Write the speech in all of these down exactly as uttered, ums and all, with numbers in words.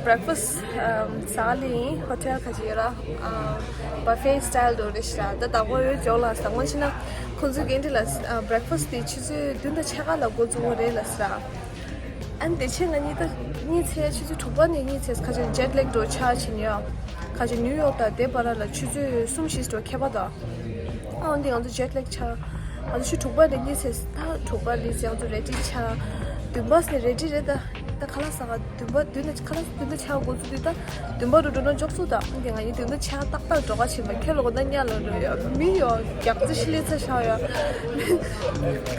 Breakfast ཟ་ལེ་ཡིན། ཧོ་ཊེལ་ཁ་ཅིག་ཡོད་ར། བ་ཧྥེ་སི་ཊལ་འདྲ་རེད་ཤག་ད་བདག་པོ་ཡོད་ཇོ་ལ་ཟ་ངོ་ཕྱིན་ན། ཁོང་ཚོའི་ཀེན་ཊིན་ལ་བྷི་རེག་ཕ་སི་ཊི་དེ་ཆུ་ཚོད་བདུན་དང་ཕྱེད་ཀ་ལ་འགོ་བཙུགས་པ་རེད་ལ་ཟེར། ཨ་ནི་དེ་ཕྱིན་ང་གཉིས་ད་གཉིད་སད། ཆུ་ཚོད་དྲུག་པ་ནས་གཉིད་སད། ཁ་ཅིག་ཇེཊ་ལེག་འདྲ་ཆགས་ཕྱིན་ཡོད། ཁ་ཅིག་ནིའུ་ཡོག་དང་དེ་བར་ལ་ཆུ་ཚོད་གསུམ་བཞི་འདྲ་ཁྱད་པར་འདུག་ཨ་འོན་ཏེ་ང་ཚོ་ཇེཊ་ལེག་ཆགས། ང་ཚོ་ཆུ་དྲུག་པ་ནས་གཉིད་སད། ད་དྲུག་པ་ལས་ང་ཚོ་རེ་ཌི་ཆགས། བདུན་པ་ནས་རེ་ཌི་རེད་ད། ད་ཁ་ལག་ཟ་ག་བདུན་པ་བདུན་ནས་ཁ་ལག་བདུན་ནས་ཆགས་འགོ་ཚུགས་དུས་ད་བདུན་པ་རུ་འགྲོ་ན་འཇོག་ཚུགས་ད། འདི་ང་ཡི་བདུན་ནས་ཆགས་ཏག་ཏག་འགྲོ་ག་ཕྱིན་པ་ཁྱེད་ལོག་ན་ཉལ་ལ་འགྲོ་ཡ། མི་ཡོ་རྒྱག་རྩི་ཤི་ལི་ཚ་ཤ་ཡ།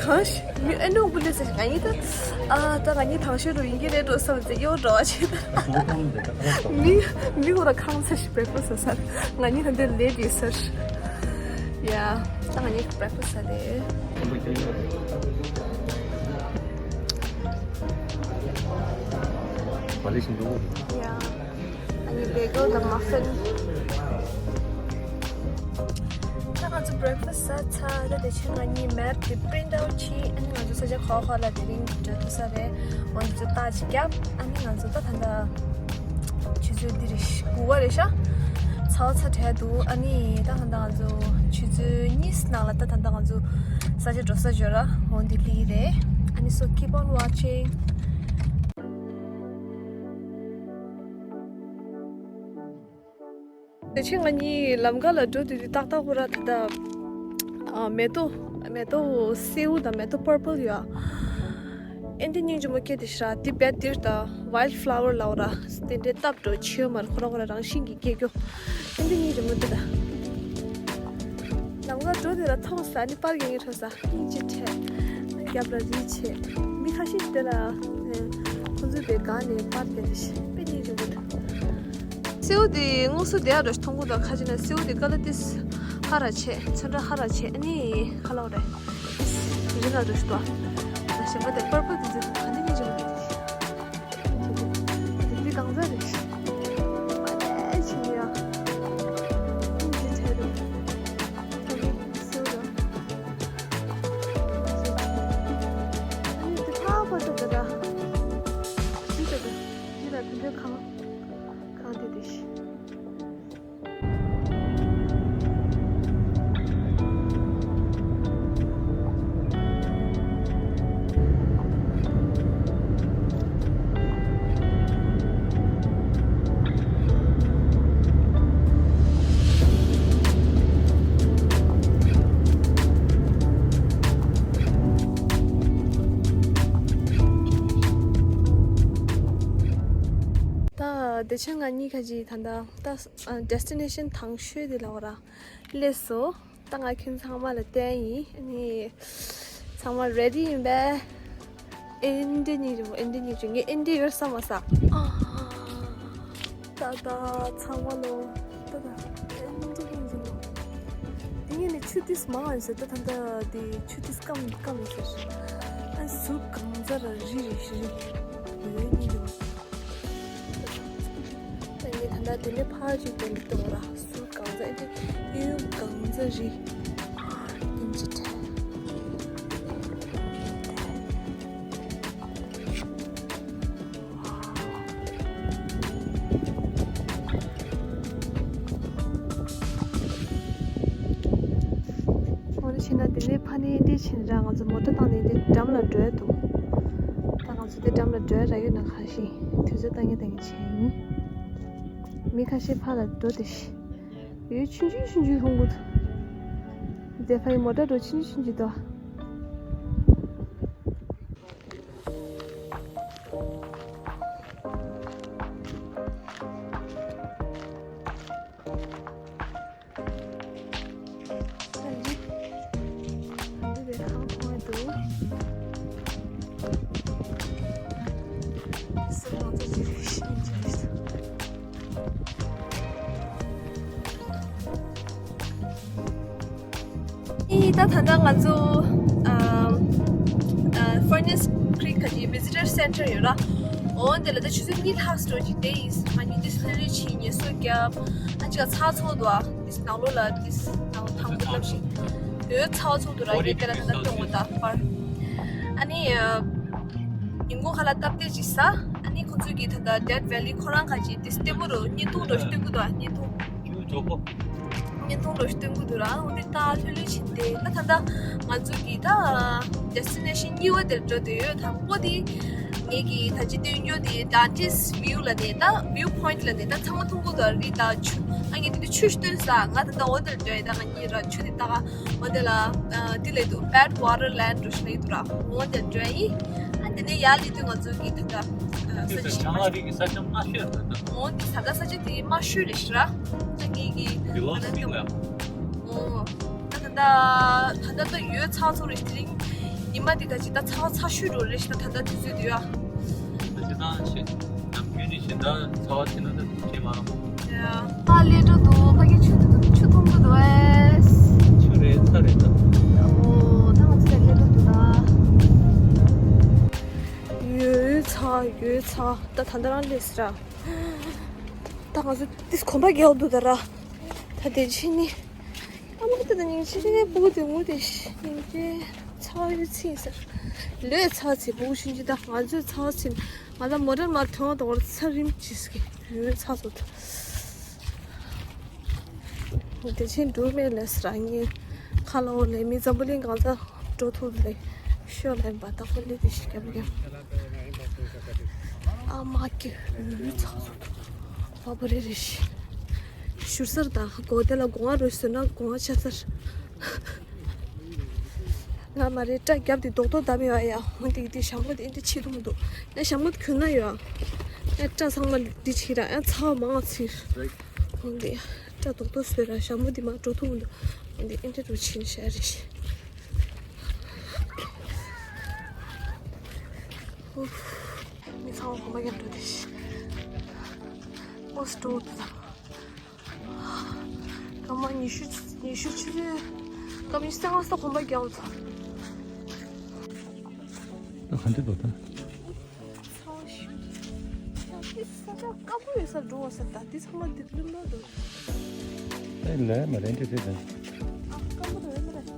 གང་ཞིག་མི་ཨེ་འགྲོ་བུ་ལི་ཚ་ཞིག་ང་ཡི་ད། ཨ་ད་ང་ཡི་ཐང་ཤོད་རུ་ཡིན་གྱི་རེད་འགྲོ་བསམ་ཚེ་ཡོ་འགྲོ་བ་ཆེ་ད། མི་མི་ཁོ་ར་ཁང་ཚ་ཞིག་བེ་པོ་ས་སར་ང་ཡི་ད་འདི་ལེ་དི་སར། ཡ། ད་ང་གཉིས་breakfast་ཟ་དེ། མ་ལེ་ཤི་འདུག་ཡ། ཨ་ནི་bagel་དང་muffin། ད་ང་ཚོ་breakfast་ཟ་ཚར། ད་དེ་ཕྱིར་ང་གཉིས་map་དེ་print out་བྱས། ཨ་ནི་ང་ཚོ་ས་ཆ་ག་པར་ལ་དེ་རིང་འགྲོ་ཐུབ་ས་རེད། འོ་འདི་ཚོ་ལྟ་ཅིག་རྒྱབ། ཨ་ནི་ང་ཚོ་ད་ད་ལྟ། ཆུ་ཚོད་འདི་རེད། དགུ་པ་རེད་ཤག་ཚ་བ་ཚ་དྲགས་འདུག་ཨ་ནི་ད་ཧ་ད་ང་ཚོ་ཆུ་ཚོད་གཉིས་ནང་ལ་ད་ད་ད་ང་ཚོ་ས་ཆ་འགྲོ་ས་འབྱོར་ར། འོ་འདི་ལི་རེད། ཨ་ནི་so keep on watching། དེ་ཕྱིན་ང་གཉིས་ལམ་ཁ་ལ་འགྲོ་དུས་ཏག་ཏག་ཁོ་ར་ད་ད་མེ་ཏོག་མེ་ཏོག་སེའུ་དང་མེ་ཏོག་purple་ཡོད། ཨེ་འདི་སྙིང་རྗེ་མོ་སྐྱེ་དེ་ཤ་དེ་བེད་དིར་ད་wild flower་ལའོ་ར། དེ་འདྲའི་སྟབས་འགྲོ་ཆེ་མར་ཁོ་ར་ཁོ་ར་རང་བཞིན་གྱིས་སྐྱེ་རྒྱུ། ཨེ་འདི་སྙིང་རྗེ་མོ་དེ་ད། ལམ་ཁ་འགྲོ་དེ་ལ་མཐོང་ས་ནི་པར་གྱི་ངེས་འཕྲོ་ས་སྙིང་རྗེ་ཁྲལ། རྒྱབ་ལ་རིལ་ཆེ། མི་ཁ་ཤས་དེ་ལ་ཁོ་ཚོའི་བེ་ག་ནས་པར་གྱི་རེ་ཞིག་དཔེ་སྙིང་རྗེ་མོ་དེ། སེའུ་དེ་དངོས་སུ་དེ་ཡ་འདྲ་ཞིག་མཐོང་གི་འདུག་ཁ་ཅིག་ན་སེའུ་དེ་ཀ་ལ་ཏིས་ཧ་ར་ཆེ། ཚོན་ཁྲ་ཧ་ར་ཆེ། ཨ་ནི་ཁ་ལོ་རེ་ཏིས་རི་ན་འདྲ་ཞིག་འདུག་ད་གཞན་པ་དེ་པར་པལ་དེ་ཚོ་ག་ནས་ཉེ་ཆེ་བ་དེ་དེ་གང་ཟག་རེད། མ་ནས་ཆེ་ཡ། ཨིན་ཇི་ཆེ་རུ། སེའུ་ར། ཨ་ནི་དེ་ཕ་ཕ་ཏོ་ག་ད། ཇི་ཏོ་ག་ཇི་ལ་དེ་འདྲ་གང་། གང་དེ་དེ་ཤི། ད་དེ་ཆ་ང་གཉིས་ཁ་ཅིག་ད་ད་ད་destination་དང་ཤོས་དེ་ལ་བ་ར་སླེབས་སོ། ད་ང་ཁྱོད་ཚང་མ་ལ་བསྟན་ཡིན། ཨ་ནི་ཚང་མ་ready་ཡིན་པས། ཨིན་ཌི་ཉིན་རེ་མོ་ཨིན་ཌི་ཉིན་རེ་ངས་ཨིན་ཌི་ཡོད་བསམ་མ་ས། ད་ད་ཚང་མ་ལོ། ད་ད་ཨིན་ཌི་ཉིན་རེ་མོ། དེ་ངས་ནི་ཆུ་ཏིས་མང་ཡིན་ཟེར། ད་ད་ད་དེ་ཆུ་ཏིས་སྐམ་སྐམ་ཡིན་ཟེར། ཨ་ཟུར་གང་ཟ་ར་རི་རི་ཤི་རི་ཡོད་ཉིན་རེ་མོ། ད་ངས་ད་ད་དེ་ནས་ཕར་ཅིག་དེ་ནས་གཏོང་ར། ཟུར་གང་ཟ་ཨེ་ཏི་ཡུལ་གང་ཟ་རི་ཨིན་ཇི་ཁྲ། འོ་ན་ཕྱིན་ན་དེ་ནས་ཕ་ནས་འདི་ཕྱིན་ར་ང་ཚོ་མོ་ཊ་བཏང་ནས་འདི་འགྲམ་ལ་འགྲོ་ཡ་འདུག་ད་ང་ཚོ་འདི་འགྲམ་ལ་འགྲོ་ཡ་རག་ཡོད་ན་གང་ཞིག་དུས་ཚོད་བཏང་ངེས་བཏང་ངེས་བྱས་ཡིན། མི་ཁ་ཤས་ཕར་ལ་འགྲོ་དེ་ཤི། ཡོད་ཆུང་ཆུང་ཆུང་ཆུང་ལྷུང་གི་འདུག་དེ་ཕ་ཡི་མོ་ཊ་འགྲོ་ཆུང་ཆུང་ཆུང་ཆུང་འདུག་ཨི་ད་ད་ལྟ་ང་ཚོ་ཨམ་ཨ་Furnace Creek་ག་ཅིག་Visitor Center་ཡོད་ར། འོ་དེ་ལ་ད་ཆུ་ཚོད་གཉིས་ལྷག་སྟོར་གྱི་དེ་ཡིན། ང་གཉིས་དེ་སླེ་རེ་ཕྱིན་ངལ་གསོ་རྒྱབ། ཨ་ཅིག་ཚ་ཚོ་འདུག་ཨ། དེ་ནང་ལོགས་ལ་དེ་ནང་ཐང་པོ་ལབ་ཞིག་དེ་ཚ་ཚོ་འདུག་ར། ཡོད་དེ་ལ་ད་ལྟ་སྟོང་བ་ད་པར། ཨ་ནི་ཨ་ཉིན་གུང་ཁ་ལག་སྟབས་བདེ་ཅིག་ཟ། ཨ་ ནི་ཁོ་ཚོས་ཀྱི་ད་ལྟ་Death Valley ཁོ་རང་ཁ་ཅིག་དེ་ལྟད་མོ་རུ་བརྙན་ཐུང་རུ་སྟོན་གི་འདུག་བརྙན་ཐུང་། ཁྱོད་གྲོགས་པོ། བརྙན་ཐུང་རུ་སྟོན་གི་འདུག་ར། འོ་དེ་ལྟ་ལྷོད་ལྷོད་བྱས་ཏེ་ད་ད་ལྟ་ང་ཚོས་ཀྱི་ད་Destination གཉིས་པ་དེར་འགྲོ་འདོད་ཡོད། དང་པོ་དེ་ངས་ཀྱི་ད་ཅི་སྟོན་རྒྱུ་དེ་Dante's View ལ་ནས་ད་View Point ལ་ནས་ད་ཚང་མ་མཐོང་གི་འདུག་རི་དང་ཆུ། ཨ་ངས་དེ་དུས་ཆུ་སྟོན་ས་ང་ད་ལྟ་འོ་དེར་འགྲོ་ཡི། ད་ང་གཉིས་ར་ཆུ་དེ་ལྟ་ག་འོ་དེ་ལ་དེ་ལས་འདུག Bad Water Land འགྲོ་ཞིག་ལས་འདུག་ར། འོ་དེར་འགྲོ་ཡི། ཨ་དེ་ནས་ཡར་སླེབས་དུས་ང་ཚོ་གི་ད་ད་ས་ཆ་ཆང་ཨ་རིག་གི་ས་ཆ་དམའ་ཤོས་རེད་ད། འོ་དེ་ས་ག་ས་ཆ་དེ་དམའ་ཤོས་རེད་ཤག་ར། ཨ་ངས་ཀྱི་Below sea level. འོ་ད་ད་ད་ད་ད་ཡོད་ཚ་ཚོ་རེད། དེ་རིང་ཉི་མ་དེ་ག་ཅིག་ད་ཚ་བ་ཚ་ཤོས་འགྲོ་རེད་ཤག་ད་ད་དུས་ཚོད་དེ་ཡ། ད་ཅི་ད་ཤེས། ནམ་རྒྱུན་ནས་གཞན་དག་ཚ་བ་དེ་ན་ད་དེ་མ་རང་། ཡ། ཨ་ལས་འགྲོ་འདུག་ཕ་གི་ཆུ་འཐུང་ཆུ་འཐུང་གི་འདུག་ཨེ། ཆུ་རེད་ཚ་རེད་ད། ཨོ་ད་ང་ཚོ་ལས་འགྲོ་འདུག་ད། ཡོད་ཚ་ཡོད་ཚ་ད་ད་ད་རང་ལས་སི་ར། ད་ང་ཚོ་ཏིས་གོམ་པ་རྒྱག་འདུག་ད་ར། ད་དེ་ཕྱིན་ནི། ཨ་མ་ད་ད་སྙིང་རྗེ་སྤུ་གུ་དེ་ངུ་དེ་སྙིང་རྗེ། ཚ་བ་ཡོད་ཚིག་ཟེར། ལོས་ཚ་ཚིག་སྤུ་གུ་ཕྱིན་ཅི་ད་ང་ཚོས་ཚ་བ་ཚིག་ང་ད་མོ་ཊར་མར་ཐོན་དོར་ཚ་རིམ་གྱིས་ཀྱི་ཡོད་ཚ་ཚོ་ད། དེ་ཕྱིན་འགྲུལ་མེད་ལས་རང་ཉིད་ཁ་ལོ་ལས་མི་འཛམ་བུ་གླིང་གང་ཚ་འགྲོ་ཐུབ་ལས་ཤོ་ལས་པ་ད་ཁོ་ལས་དེ་ཞིག་རྒྱབ་རྒྱབ། ཨ་མ་ཀི་ཡོད་ཚ་ཚོ་ད། བ་བ་རེ་རེ་ཞིག་ཞུར་སར་དང་སྒོ་དེ་ལ་སྒོ་ང་རུ་ཟོས་ན་སྒོ་ང་ཆ་སར། ང་མ་རེད་སྐྲ་རྒྱབ་དེ་རྡོག་རྡོག་བསྡམས་ཡོད་ཡ། འོན་ཏེ་དེ་ཞྭ་མོ་དེ་ཨེ་འདྲ་ཆེ་དུ་མི་འདུག་ཡ་ཞྭ་མོ་དེ་གྱོན་ན་ཡོད་ཡ། སྐྲ་ཚང་མ་འདི་ཆེ་ར་ཡ་ཚ་བ་མང་ཚིར། འོན་ཏེ་སྐྲ་རྡོག་རྡོག་བཟོས་ར་ཞྭ་མོ་དེ་མ་འགྲོ་ཐུབ་མི་འདུག་འོན་ཏེ་ཨེ་འདྲ་རུ་ཆེ་ནི་ཤ་རེ་ཞིག་མི་ཚང་མ་གོམ་པ་རྒྱབ་འགྲོ་དེ་ཞིག་ཨོ་སྟོད་དུ་དང་། སྐར་མ་ཉི་ཤུ་ཉི་ཤུ་ཆུ་ཚོད་སྐར་མ་ཉི་ཤུ་རྩ་ལྔ་སོགས་གོམ་པ་རྒྱག་ཚར། ད་ག་འདྲ་འདུག་ད། ཚ་བ་ཞུ། ཡང་ཏི་ས་ཆ་དཀར་པོ་ཡོད་སར་འགྲོ་བ་ས་ད་ཏི་ཚང་མ་འདི་ལུམ་ལོ་འདུག་ཨེ་ལས་མ་རེད་འདྲ་རེད་ད། ཨ་དཀར་པོ་འདུག་ཡོད་མ་རེད།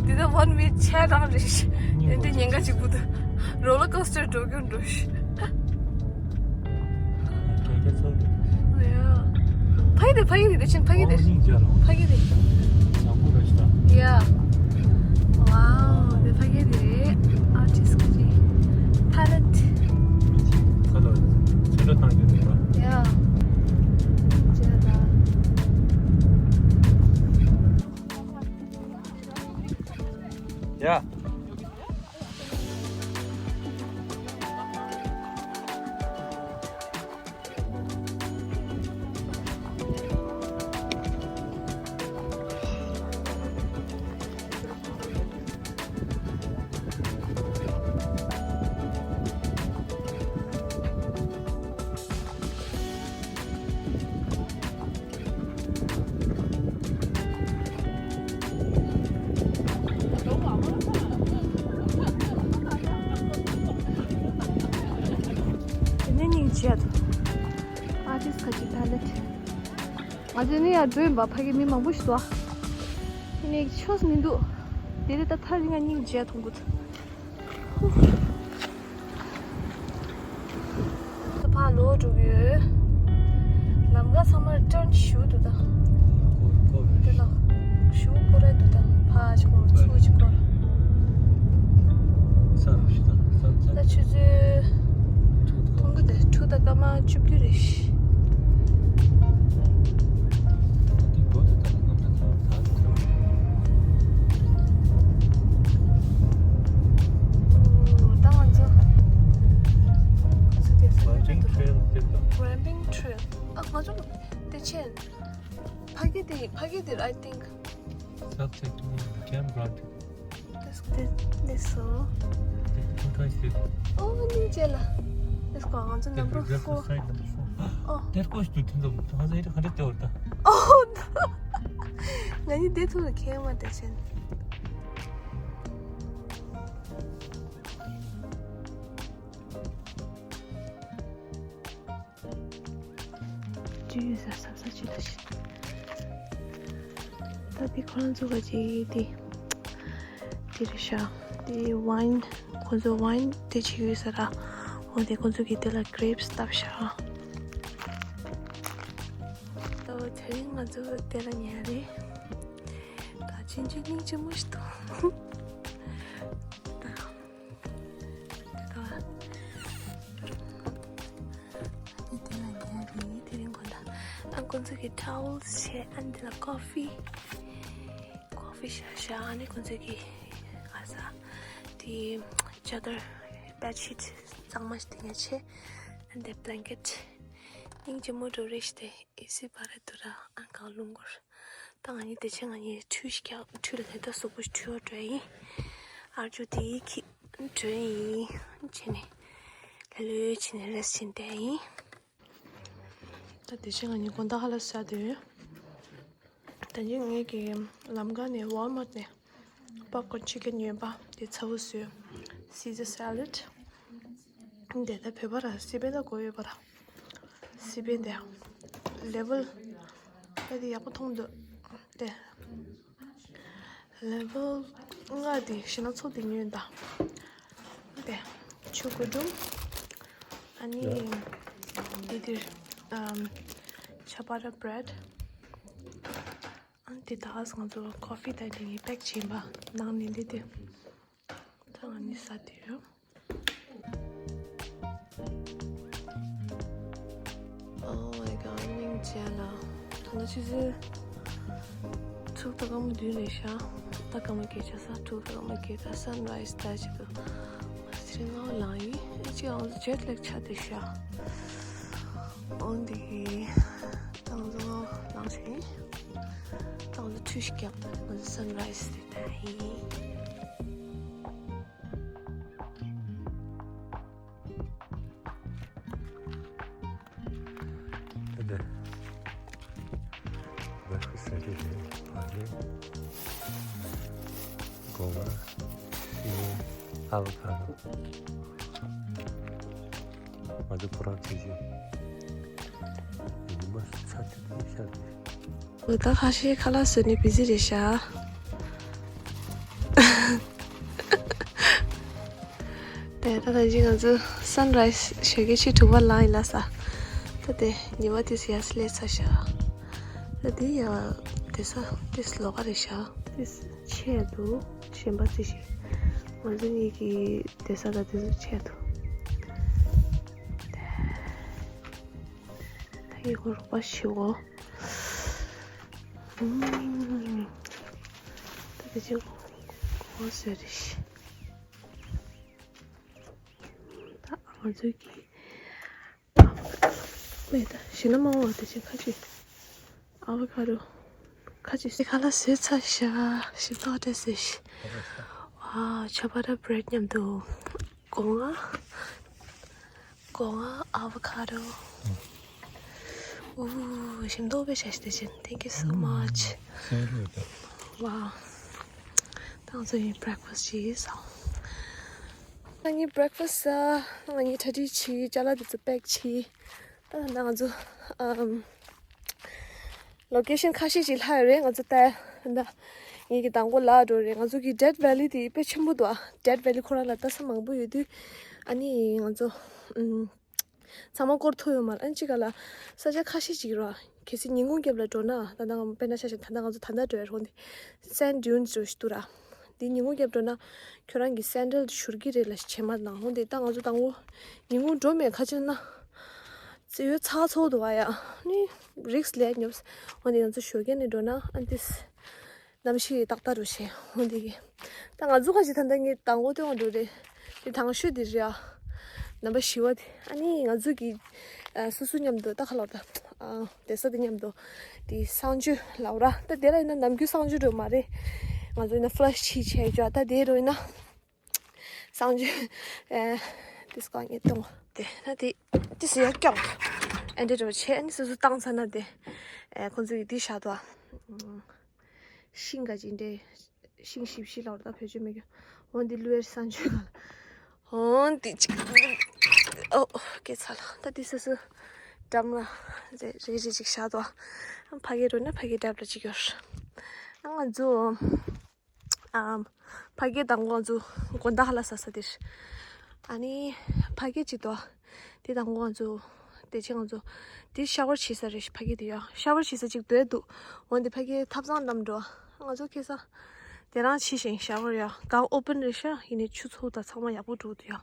འདི་ད་one way ཆ་རང་རེད། ཨེ་འདྲ་ཉེན་ཁ་ཅིག་བུད་འདུག roller coaster འགྲོ་རྒྱུ་འགྲོ་ཤི། ཕ་གི་དེ་ཕ་གི་དེ་དེ་ཕྱིན་ཕ་གི་དེ། ཕ་གི་དེ། Yeah. Wow. དེ་ཕ་གི་དེ་རེད། Artist གི་རེད། Palette. Yeah. Yeah. དེ་ནས་སྙིང་རྗེ་འདུག Artist ག་ཅིག་palette། ང་ཚོ་ནི་ཡར་འགྲོ་ཡིན་པ་ཕ་གི་མི་མང་པོ་ཞིག་འདུག་ཨ། དེ་ནས་ཆོས་མི་འདུག་དེ་རེད་ད་ཐར་རིང་ང་སྙིང་རྗེ་མཐོང་གི་འདུག་ཕར་ལོག་འགྲོ་གི་ཡོད། ལམ་ཁ་ཚང་མར་སྐྲན་ཞུ་འདུག་ད། དེ་ལ་ཞུ་སྐོར་ར་འདུག་ད་ཕར་ཞིག་སྐོར་ཚུར་ཞིག་སྐོར། ད་ཆུ་ཚོད་མཐོང་གི་འདུག་དྲུག་དང་སྐར་མ་བཅུ་བདུན་རེད། ད་ང་ཚོ་ང་ཚོ་དེ་ས་ཆ་དེ་ཚོ། I think Self check to me. Can brought. this this this so. Two twice this. Oh, ninja la. Let's go. ང་ཚོ number four. Side number four. Oh. That goes to the. ང་ཚོ་ཡིད་ཁ་འདྲ་དེ་བར་ད། Oh. ང་ནི་དེ་ཐུག་ལ་ཁེལ་མ་དེ་ཆེན། ཇུས་ས་ས་ས་ཅི་ལ་ཤི། ད་དེ་ཁོ་རང་ཚོ་ག་ཅི་དེ་དེ་རེད་ཤག་དེ་wine ཁོ་ཚོ་wine དེ་ཅི་ཡོད་ས་ར། འོ་དེ་ཁོ་ཚོ་གི་དེ་ལ་grapes བཏབ་ཤག་ད་དེ་རིང་ང་ཚོ་དེ་ལ་ཉལ་རེད། ད་ཅིན་ཅིན་སྙིང་རྗེ་མོ་ཞིག་འདུག་ད། དེ་ལ་ཉལ་རེད། དེ་རིང་དགོང་དག་ཨ་ཁོང་ཚོ་གི་towels བྱས། ཨ་འདི་ལ་coffee coffee བཞག་བཞག་ཨ་ནི་ཁོང་ཚོ་གི་ཨ་ས་དེ་chador bed sheet གཙང་མ་ཞིག་དེ་ཉལ་བྱས། ཨ་འདི་blanket སྙིང་རྗེ་མོ་འགྲོ་རེད་ཞིག་དེ། ཨེ་སི་བ་ར་དུ་ར་ཨང་གང་ལུང་གོར། ད་ང་གཉིས་དེ་ཆེ་ང་གཉིས་ཁྲུས་ཤིག་ཁྲུས་ལ་ལས་ད་སོག་པོ་ཁྲུས་འོ་འགྲོ་ཡིན། ཨར་ཇུ་དེ་ཁྱི་འགྲོ་ཡིན་བྱས་ནས་ལ་ལོས་བྱས་ནས་རེས་བྱས་བསྡད་ཡིན། ད་དེ་ཆེ་ང་གཉིས་དགོང་དག་ཧ་ལ་ས་དེ་ཡོད། ད་ཉིན་ངེད་ཀྱི་ལམ་ཁ་ནས་Walmart ནས་popcorn chicken ཉོས་པ་དེ་ཚ་བོ་བཟོས། Caesar salad དེ་ད་བོད་པ་ར་སི་པན་ད་གོ་ཡོད་པ་ར། སི་པན་དེ་level ད་དེ་ཡག་པོ་མཐོང་འདུག་དེ་level ལྔ་དེ་ཞེ་ན་ཚོ་དེ་ཉོས་ད། དེ་ཆུ་གུ་དུམ། ཨ་ནི་དེ་དེར་ཨམ་ciabatta bread། ཨ་ནི་དེ་དག་ང་ཚོ་coffee དང་དེ་ནི་pack བྱིན་པ་ནང་ནས་འདི་དེ། ད་ང་ནི་ས་དེ་ཡོད། Oh my god སྙིང་རྗེ་ལ། ད་ནི་ཆུ་ཚོད་དྲུག་དང་སྐར་མ་བདུན་རེད་ཤག་ད་སྐར་མ་བརྒྱད་ཆགས་ས། དྲུག་དང་སྐར་མ་བརྒྱད་ད་sunrise ད་ཅི་འདུག་ང་ཚོ་ང་ལངས་ཡིན། ཨེ་ཅི་ང་ཚོ་jet lag ཆགས་བསྡད་ཤག་འོན་ཏེ་ད་ང་ཚོ་ང་ལངས་ཤིང་ད་ང་ཚོ་ཁྲུས་ཤིག་བརྒྱབ་ད་ང་ཚོ་sunrise དེ་ད་ཡིན། དེ་breakfast ready རེད། ཨ་ནི་སྒོ་ང་ཤིང་་ཨ་བོ་ཁ་རོ་ང་ཚོ་ཁོ་རང་བྱེད་ཀྱི་ཉི་མ་ཚ་དེ་དུ་ཤར་ནས། འོ་ད་ཁ་ཤས་ཁ་ལག་བཟོས་ནས་busy རེད་ཤག་དེ་ད་ད་ཅི་ང་ཚོ་sunrise ཞོགས་ཀས་ཆུ་དྲུག་པ་ལངས་ཡིན་ལ་ས། ད་དེ་ཉི་མ་དེ་ཡར་སླེབས་ཚར་ཤག་ད་དེ་ཡ་དེ་ས་དེ་ལོགས་ཀ་རེད་ཤག་དེ་ཆེ་འདུག་གཞན་པ་ཅི་ཞིག་ང་ཚོ་གཉིས་ཀྱི་དེ་ས་ད་དེ་ཆེ་འདུག་ད་ཡི་གོ་རོགས་པ་ཞིག་འོ། ད་དེ་ཅི་གོ་བཟོས་རེད་ཤག་ད་ང་ཚོ་གི་མེད་ད་ཞི་ན་མ་འོ་དེ་ཅི་ཁ་ཅིག་ཨ་བོ་ཁ་རོ་ཁ་ཅིག་སི་ཁ་ལ་བཟོས་ཚར་ཤག་ཞིམ་ཏོག་ཏོ་བཟོས་ཤག་ཝ་ཆ་པ་ར་bread མཉམ་དུ་སྒོ་ང་སྒོ་ང་ཨ་བོ་ཁ་རོ། ཨུ་ཞིམ་ཏོག་པའི་ཤ་ཤི་དེ་ཅན། Thank you so much. ཝ། ད་ང་ཚོ་ཡིན་breakfast ཅིག་ཟ། ང་གཉིས་breakfast ཟ། ང་གཉིས་གྲ་སྒྲིག་བྱས། ཅ་ལག་དེ་ཚོ་pack བྱས། ད་ད་ང་ཚོ་ཨམ་location ཁ་ཤས་ཅིག་ལྷག་ཡོད་རེད། ང་ཚོ་ད་ད་ངེད་ཀྱི་དང་པོ་ལ་འགྲོ་རེད། ང་ཚོ་གི་Death Valley དེ་དཔེ་ཆེན་པོ་འདུག་ཨ། Death Valley ཁོ་རང་ལ་ལྟ་ས་མང་པོ་ཡོད་དུས་ཨ་ནི་ང་ཚོ་ཨམ། ཚང་མ་སྐོར་ཐུབ་ཡོད་མ་རེད། ཨ་ནི་གཅིག་ག་ལ་ས་ཆ་ཁ་ཤས་ཅིག་ར། གལ་སྲིད་ཉིན་གུང་རྒྱབ་ལ་འགྲོ་ན་ད་ལྟ་ང་དཔེར་ན་ཆ་བཞག་ད་ལྟ་ང་ཚོ་ད་ལྟ་འགྲོ་ཡ་རོ་འདི་sand dunes འགྲོ་ཞིག་འདུག་ར། འདི་ཉིན་གུང་རྒྱབ་འགྲོ་ན་ཁྱོད་རང་གི་sandal འགྱུར་གི་རེད་ལ་བྱེ་མ་ནང་ཧོ་འདི་ད་ང་ཚོ་དང་པོ་ཉིན་གུང་འགྲོ་མེད་ཁ་ཆེ་ན་རྩེ་ཡོད་ཚ་ཚོགས་འདུག་བ་ཡ་ནི་risk ལས་ཉོབ། ཧོ་འདི་ང་ཚོ་ཞོགས་ཀས་ནས་འགྲོ་ན་ཨ་འདིས། གནམ་གཤིས་ཏག་ཏག་རུ་བྱས་འོང་འདི་གི། ད་ང་ཚོ་ཁ་ཅིག་ད་ལྟ་ངས་དང་པོ་སྟོན་འགྲོ་རེད། དེ་དང་ཤོས་དེ་རེད་ཨ། ནམ་པ་བཞི་བ་དེ་ཨ་ནི་ང་ཚོ་གི་ཨ་སོ་སོ་མཉམ་དུ་ད་ཁ་ལོག་ད་ ཨ། དེ་ས་དེ་མཉམ་དུ་དེ་གསང་སྤྱོད་ལབ་ར། ད་དེ་ལ་ཡིན་ན་ནམ་རྒྱུན་གསང་སྤྱོད་འགྲོ་མ་རེད། ང་ཚོ་ཡིན་ན་ཕ་ལ་ཤི་ཆེ་ཅོ། ད་དེ་རུ་ཡིན་ན་གསང་སྤྱོད། ཨེ། དེ་སྐང་ངེ་གཏོང་། དེ་ན་དེ་དེ་སི་ཡ་སྐྱོང་། ཨེ་འདྲེ་འགྲོ་ཆེ། ཨ་ནི་སོ་སོ་བཏང་ཚར་ན་དེ། ཨེ། ཁོང་ཚོ་གི་དེ་བཞག་དོ། ཤིང་ག་ཅིག་འདྲེ། ཤིང་ཞིབ་ཞིབ་ལ་བར་ད་བེད་སྤྱོད་མེད་རྒྱུ། འོན་ཏེ་ལུས་སང་ཆོས་ག་ལ། འོན་ཏེ་ཅིག་ཨོ། སྐད་ཚ་ལ། ད་དེ་སོ་སོ་འགྲམ་ལ་རེ་རེ་ཅིག་བཞག་དོ། ཕ་གི་རུ་ན་ཕ་གི་འགྲམ་ལ་ཅིག་ཡོད། ང་ཚོ་ཨམ། ཕ་གི་དང་ང་ཚོ་དགོན་བདག་ལ་ས་ས་དེར། ཨ་ནི་ཕ་གི་ཅིག་དོ། དེ་དང་ང་ཚོ་དེ་ཆེ་ང་ཚོ་དེ་ཤ་ཝར་བྱེད་ས་རེད། ཕ་གི་དེ་ཡ་ཤ་ཝར་བྱེད་ས་ཅིག་སྡོད་འདུག་འོན་ཏེ་ཕ་གི་ཐབ་ཚང་རྣམས་འགྲོ། ང་ཚོ་ཁེ་ས་དེ་རང་ཕྱི་ཞིང་ཤ་ཝར་ཡ་གང་ཨོ་པན་རེད་ཤག་ཡིན་ནའི་ཆུ་ཚོད་དང་ཚང་མ་ཡག་པོ་འགྲོ་འདུག་ཡ། ཨ་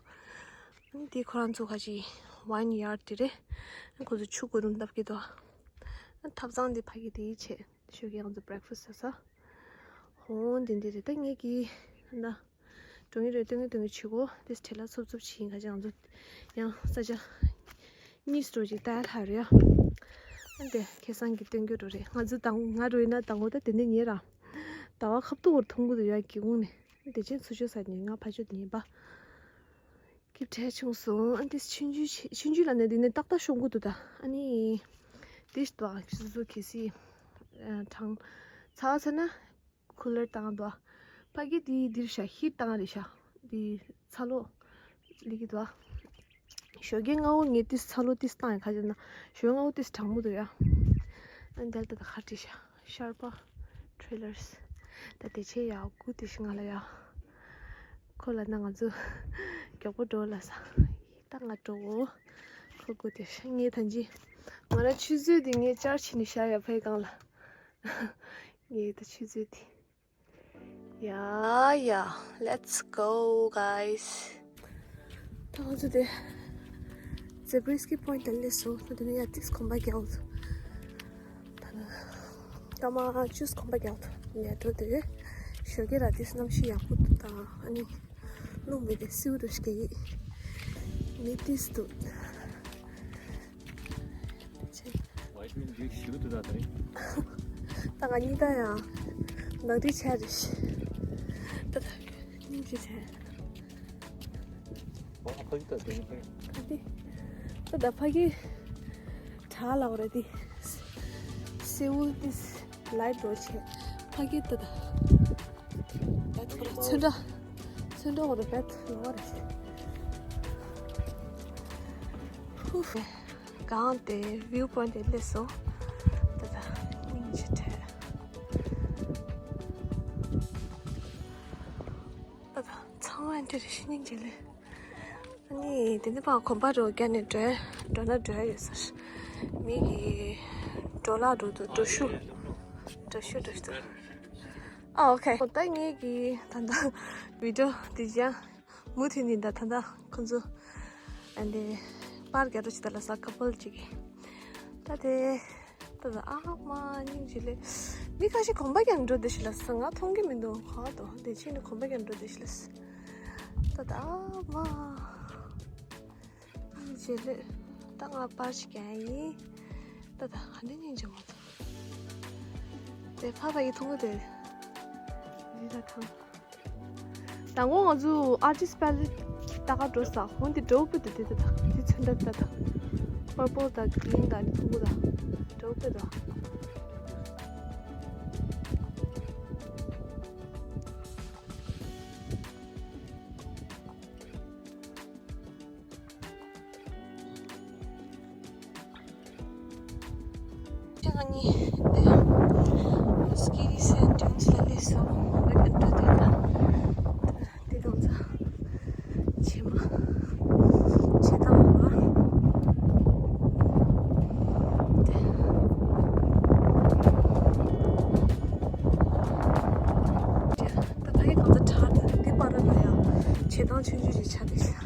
ནི་དེ་ཁོ་རང་ཚོ་ཁ་ཅིག་ཝའིན་ཡར་དེ་རེད། ཁོ་ཚོ་ཆུ་གོ་རུམ་བཏབ་ཀྱི་འདུག་ཐབ་ཚང་དེ་ཕ་གི་དེ་ཡི་ཆེད་ཞོགས་ཀས་ང་ཚོ་བྷེ་རེག་ཕ་སི་ཟ་ས། ཧོ་འདི་འདི་རེད། ད་ངེད་ཀྱི་ན། འགྲོ་ངེས་རེད། སྟོན་གི་སྟོན་གི་བྱེད་གོ། དེ་བྲེལ་ལ་འཚུབ་འཚུབ་བྱེད་ཡིན། ཁ་ཅིག་ང་ཚོ་ཡང་ས་ཆ་གཉིས་སུ་འགྲོ་ཅིག་ལྟ་ཡ་ལྷ་རེད་ཡ། ཨ་འདི་ཁེ་སང་གི་སྟོན་གི་འགྲོ་རེད། ང་ཚོ་དང་ང་རུ་ཡིན་ན་དང་པོ་ད་དེ་ནས་ཉེ་ར། ཟླ་བ་ཁབ་ཏུ་བར་མཐོང་གི་འདུག་ཡ། སྒེའུ་ཁུང་ནས་དེ་ཅན་ཚུར་ཤོག་ས་ཉེ་ང་ཕ་ཆོས་དེ་ཉེ་པ། སྐྱིད་བྲལ་བྱུང་སོང་། ཨ་འདི་ཆུང་ཆུང་ཆུང་ཆུང་ལ་ནས་འདི་ནས་ཏག་ཏག་ཤོང་གི་འདུག་ད་ཨ་ནི། དེ་ཞིག་ཏུ་ཨ་ཁྱི་སོ་སོ་གལ་སྲིད་གྲང་ཚ་བ་ཚ་ན། ཁུ་ལར་བཏང་འདུག་ཕ་གི་དེ་འདིར་ཤ་ཧིད་བཏང་རེད་ཤག་འདི་ཚ་ལོ་ལི་གི་འདུག་ཞོགས་ཀས་སྔ་བོ་ངས་ཏིས་ཚ་ལོ་ཏིས་བཏང་ཡ་ཁ་ཅིག་ན་ཞོགས་སྔ་བོ་ཏིས་གྲང་མོ་འདུག་ཡ། ཨ་འདལ་ད་ད་ཁ་བྲིས་ཤག་ཤར་པ་ཊེ་ལར་སི། ད་དེ་ཆེ་ཡ་གུ་དེ་ཤི་ང་ལ་ཡ། ཁོ་ལ་ན་ང་ཚོ་མགྱོགས་པོ་འགྲོ་ལ་ས། ད་ང་འགྲོ། ཁོ་གུ་དེ་ཤི་ངས་ཐན་ཅི། ང་ར་ཆུ་ཚོད་དེ་ངས་ཅར་ཕྱིན་ནས་ཤར་ཡ་ཕའི་སྒང་ལ། ངས་ད་ཆུ་ཚོད་དེ། Yeah, yeah. Let's go, guys. ད་ང་ཚོ་དེ་ཛེ་བྷ་རི་སི་ཀི་པོ་ཡིན་ཊི་ལ་སླེབས་སོང་། ད་དེ་ནས་ཡར་ཏིས་གོམ་པ་རྒྱག་འོང་། ད་ནི་སྐར་མ་བཅུ་གོམ་པ་རྒྱག་འོང་། ལས་འགྲོ་དེ་ཞོགས་ཀས་ར་ཏིས་གནམ་གཤིས་ཡག་པོ་འདུག་ད་ཨ་ནི་རླུང་མི་དེ་སིའུ་རུ་ཞིག་གི་མི་ཏིས་འདུག་ཝའི་ཊི་མིན་ཌི་ཞུ་དུ་ད་དེ་རིང་། ད་ང་གཉིས་ད་ཡང་ནག་དྲི་ཆེ་རེད། ད་ད་སྙིང་རྗེ་ཆེ། ཨ་ཕ་གི་ད་དེ་རིང་ཕ་གི། ད་དེ་ད་ད་ཕ་གི་གྲྭ་ལ་བ་རེད་དེ། སེའུ་དེ་ལའི་འགྲོ་ཆེ། ཕ་གི་ད་ད་ད་ད་ཚོན་འདྲ་ཚོན་འདྲ་བ་རེད། བེད་ལོ་བ་རེད། ཧུ། གང་དེ་བིའུ་པོ་ཡིན་ཊི་དེ་སླེབས་སོང་། ད་ད་སྙིང་རྗེ་ཆེ། ད་ད་ཚང་མ་འདི་རེད། སྙིང་རྗེ་ལེ། ཨ་ནི་དེ་ནི་ཕར་གོམ་པ་རུ་བརྒྱབ་ནས་འགྲོ་འགྲོ་ན་འགྲོ་ཡ་ཡོད་ས་རེད། མི་གི་འགྲོ་ལ་འགྲོ་འདུག་འགྲོ་ཤུ་འགྲོ་ཤུ་འགྲོ་ཤུ་འདུག་ཨ་ཨོ་ཁེ། ད་ངེད་ཀྱི་ད་ལྟ་བི་ཌི་ཡོ་དེ་ཅང་མུ་མཐུད་ནས་ད་ད་ལྟ་ཁོང་ཚོ་ཨ་འདི་པར་རྒྱག་འགྲོ་ཅིག་ད་ལ་ས་ཁ་པལ་ཅིག་གི་ད་དེ། ད་ད་ཨ་མ་སྙིང་རྗེ་ལེ། མི་ཁ་ཤས་གོམ་པ་རྒྱག་འགྲོ་བསྡད་ཤི་ལ་ས། ང་མཐོང་གི་མི་འདུག་ཧ་དོ་དེ་ཕྱིན་ནས་གོམ་པ་རྒྱག་འགྲོ་བསྡད་ཤི་ལ་ས། ད་ད་ཨ་མ་སྙིང་རྗེ་ལེ། ད་ང་པར་ཞིག་རྒྱག་ཡིན། ད་ད་ག་འདྲ་སྙིང་རྗེ་མ་ཐུབ། དེ་ཕ་ཕ་ཡི་མཐོང་གི་དེ། འདི་ད་ཐང་། དང་པོ་ང་ཚོ་ཨར་ཊིསི་པེ་ལེ་ཊི་ལྟ་ག་འགྲོ་ས། འོན་ཏེ་འགྲོ་པོ་དེ་དེ་དེ་དང་དེ་ཚོན་ཁྲ་དེ་དང་པར་པལ་དང་གི་རིན་དང་ནི་ཐུང་གུ་དང་འགྲོ་པོ་དེ་དང་། ང་གཉིས་དེ་སྐེ་རི་སེན་ཌུན་སི་ལ་སླེབས་སོང་། ང་གཉིས་འགྲོ་དུས་ད་དེ་དང་ཚ་བྱེ་མ་བྱེ་ཐང་བ་དེ་ད་ཕ་གི་གང་ཚ་དྲག་དེ་པར་ལ་ཡང་བྱེ་ཐང་ཆུང་ཆུང་ཞིག་ཆགས་ཏེ།